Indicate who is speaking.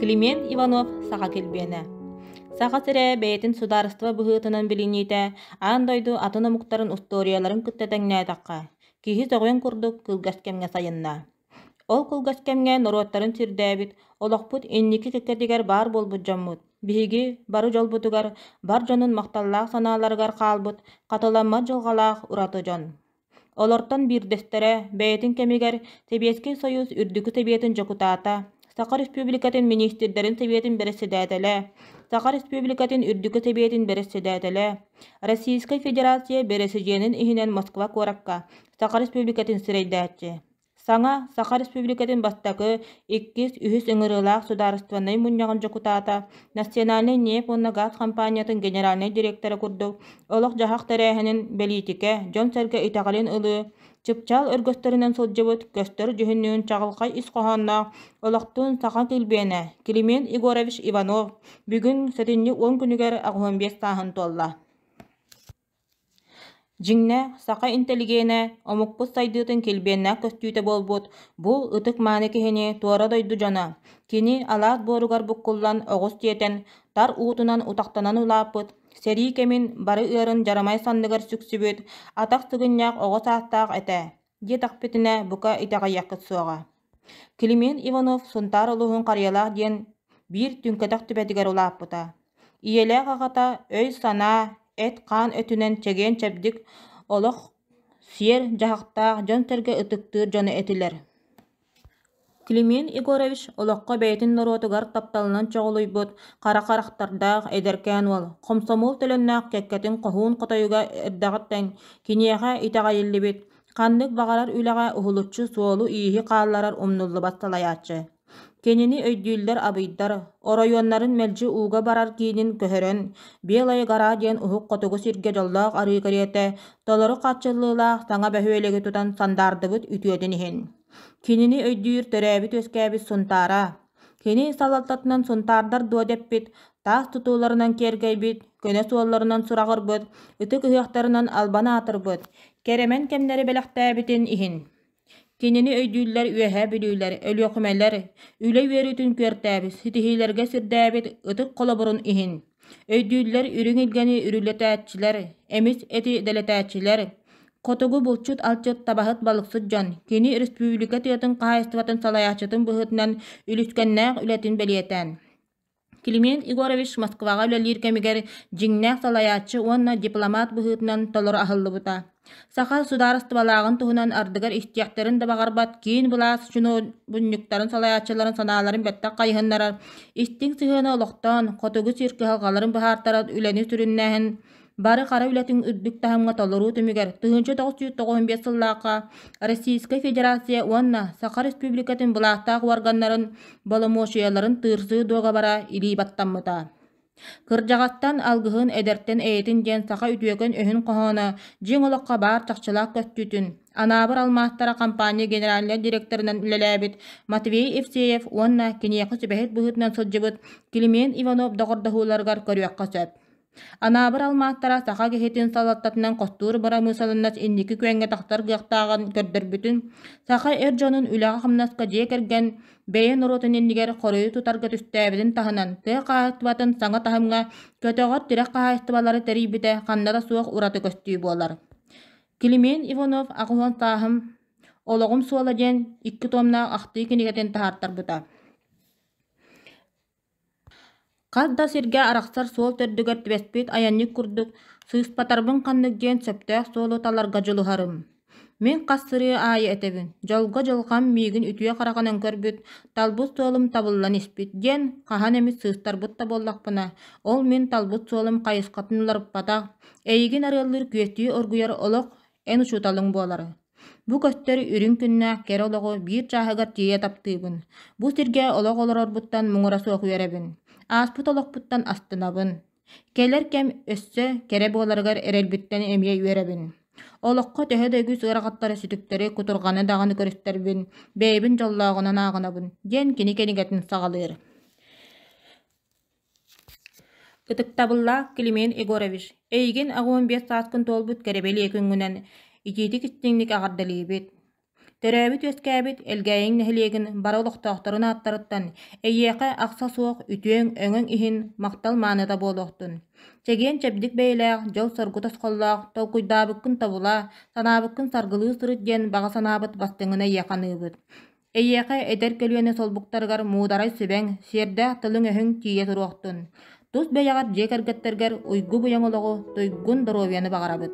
Speaker 1: Климент Иванов Саха килбиэнэ. Саха сирэ бэйэтин судаарыстыба быһыытынан билиниитэ аан дойду атын омуктарын устуоруйаларын кытта тэҥнээтэххэ, киһи сөҕүөн курдук кылгас кэмҥэ сайынна. Ол кылгас кэмҥэ норуоттарын сирдээбит, олохпут инники кэккэтигэр баар буолбут дьоммут, биһиги бары дьолбутугар, бар дьонун махталлаах санааларыгар хаалбыт хатыламмат дьылҕалаах ураты дьон. Олортон биирдэстэрэ бэйэтин кэмигэр Сэбиэскэй Сойуус Үрдүкү Сэбиэтин дьокутаата, Саха Республикатын Миниистирдэрин Сэбиэтин бэрэссэдээтэлэ, Саха Республикатын Үрдүкү Сэбиэтин бэрэссэдээтэлэ, Российскай Федерация Бэрэсидьиэнин иһинэн Москва куоракка Саха Республикатын сирэйдээччи, Саҥа Саха Республикатын бастакы, иккис, үһүс ыҥырыылаах судаарыстыбаннай мунньаҕын дьокутаата, Национальнай ньиэп уонна гаас хампаанньатын генеральнай директора курдук олох-дьаһах тэрээһинин, бэлиитикэ, дьон-сэргэ итэҕэлин ылыы, чыпчаал өргөстөрүнэн сылдьыбыт, көстөр дьүһүннүүн чаҕылхай ис хоһоонноох олохтуун саха килбиэнэ Климент Егорович Иванов бүгүн сэтинньи 10 күнүгэр 85 сааһын туолла. Дьиҥнээх саха интэлигиэнэ омукпут сайдыытын килбиэннээх көстүүтэ буолбут бу ытык-мааны киһини туора дойду дьоно, кини алаас буоругар буккуллан оҕус тиэтэн, тар уутунан утахтанан улааппыт, сэрии кэмин бары ыарын дьарамай санныгар сүксүбүт, атах сыгынньах оҕо саастаах этэ диэтэхпитинэ, бука итэҕэйиэххит суоҕа. Климент Иванов Сунтаар улууһун Харыйалаах диэн биир түҥкэтэх түбэтигэр улааппыта. Ийэлээх аҕата өй-санаа, эт-хаан өттүнэн чэгиэн-чэбдик олох сиэр дьаһахтаах дьон-сэргэ ытыктыыр дьоно этилэр. Климент Егорович олоххо бэйэтин норуотугар тапталынан чоҕулуйбут хара харахтардаах эдэркээн уол, хомсомуол төлөннөөх кэккэтин хоһуун хотойуга эрдэҕиттэн киниэхэ итэҕэйиллибит, ханнык баҕарар үлэҕэ уһулуччу суолу-ииһи хаалларар умнуллубат салайааччы. Кинини өйдүүллэр абыйдар, оройуоннарын мэлдьи ууга барар киинин көһөрөн, Белая гора диэн уһук хотугу сиргэ дьоллоох арыы кэриэтэ толору хааччыллыылаах саҥа бөһүөлэги тутан сандаардыбыт үтүөтүн иһин. Кинини өйдүүр төрөөбүт-үөскээбит Сунтаара. Кини салалтатынан сунтаардар дуо дэппит, таас тутууларынан киэргэйбит, көнө суолларынан сураҕырбыт, ытык ыһыахтарынан албан аатырбыт, кэрэмэн кэмнэри бэлэхтээбитин иһин. Кинини өйдүүллэр Үөһээ Бүлүүлэр, Өлүөхүмэлэр, үлэ үөрүүтүн күөртээбит, ситиһиилэргэ сирдээбит ытык холобурун иһин. Өйдүүллэр үрүҥ илгэни үрүлэтээччилэр, эмис эти дэлэтээччилэр, хотугу булчут-алчыт, табаһыт, балыксыт дьон, кини республика тыатын хаһаайыстыбатын салайааччытын быһыытынан үлүскэннээх үлэтин бэлиэтээн. Климент Егорович Москваҕа үлэлиир кэмигэр дьиҥнээх салайааччы уонна дипломат быһыытынан толору аһыллыбыта. Саха судаарыстыбалааҕын туһунан ардыгар истиэхтэрин да баҕарбат киин былаас чунуобунньуктарын салайааччыларын санааларын бэттэх хайыһыннарар, истиҥ сыһыаны олохтоон, хотугу сир кыһалҕаларын быһаартарар үлэни сүрүннээһин бары хара үлэтин үрдүк таһымҥа толоруу түмүгэр 1995 сыллаахха Российскай Федерация уонна Саха Республикатын былаастаах уорганнарын боломуочуйаларын тыырсыы дуогабара илии баттаммыта. Кырдьаҕастан алгыһын, эдэртэн эйэтин диэн саха үтүөкэн өһүн хоһооно дьиҥ олоххо баар чахчылаах көстүүтүн Анаабыр алмаастара компания генеральнай директорынан үлэлээбит Матвей Евсеев уонна киниэхэ сүбэһит быһыытынан сылдьыбыт Климент Иванов доҕордоһууларыгар көрүөххэ сөп. Анаабыр алмаастара саха киһитин салалтатынан хостуур бырамыысалыннас инники күөҥҥэ тахсар кыахтааҕын көрдөрбүтүн, саха эр дьонун үлэҕэ-хамнаска дьиэ кэргэн, бэйэ норуотун иннигэр хоруйу тутарга түстээбитин таһынан, тыа хаһаайыстыбатын саҥа таһымҥа көтөҕөр тирэх хаһаайыстыбалары тэрийбитэ ханна да суох ураты көстүү буолар. Климент Иванов 80 сааһым «Олоҕум суола» диэн икки туомнаах ахтыы кинигэтин таһаартарбыта. Хас да сиргэ арахсар суол төрдүгэр түбэспит айанньыт курдук, сыыспатарбын ханнык диэн сөптөөх суолу таларга дьулуһарым. Мин хас сырыы аайы этэбин, дьолго дьылҕам миигин үтүө хараҕынан көрбүт, талбыт суолум табыллан испит диэн хаһан эмит сыыстарбыт да буоллахпына, ол мин талбыт суолум хайысхатын уларыппатах, эйигин арыаллыыр күөстүү оргуйар олох эн учууталыҥ буолар. Бу көстөр үрүҥ күннээх кэрэ олоҕу биир чааһыгар тиийэ таптыыбын. Бу сиргэ олох олорорбуттан муҥура суох үөрэбин. Ааспыт олохпуттан астынабын. Кэлэр кэм өссө кэрэ буоларыгар эрэлбиттэн эмиэ үөрэбин. Олоххо төһө да үгүс ыарахаттары, сүтүктэри, кутурҕаны даҕаны көрүстэрбин, бэйэбин дьоллооҕунан ааҕынабын, диэн кини кинигэтин саҕалыыр. Ытыктабыллаах Климент Егорович, эйигин 85 сааскын туолбут кэрэ бэлиэ күҥҥүнэн итиитик-истиҥник эҕэрдэлиибит! Төрөөбүт-үөскээбит Элгээйиҥ нэһилиэгин бары олохтоохторун ааттарыттан эйиэхэ ахса суох үтүөҥ, өҥөҥ иһин махтал мааныта буолуохтун. Чэгиэн-чэбдик бэйэлээх, дьол-соргу тосхоллоох, толкуйдаабыккын тобула, санаабыккын саргылыы сырыт диэн баҕа санаабыт бастыҥын эйиэхэ аныыбыт. Эйиэхэ эдэр көлүөнэ солбуктарыгар муударай сүбэҥ, сиэрдээх тылыҥ-өһүҥ тиийэ туруохтун. Тус бэйэҕэр дьиэ кэргэттэргэр уйгу-быйаҥ олоҕу, туйгун доруобуйаны баҕарабыт.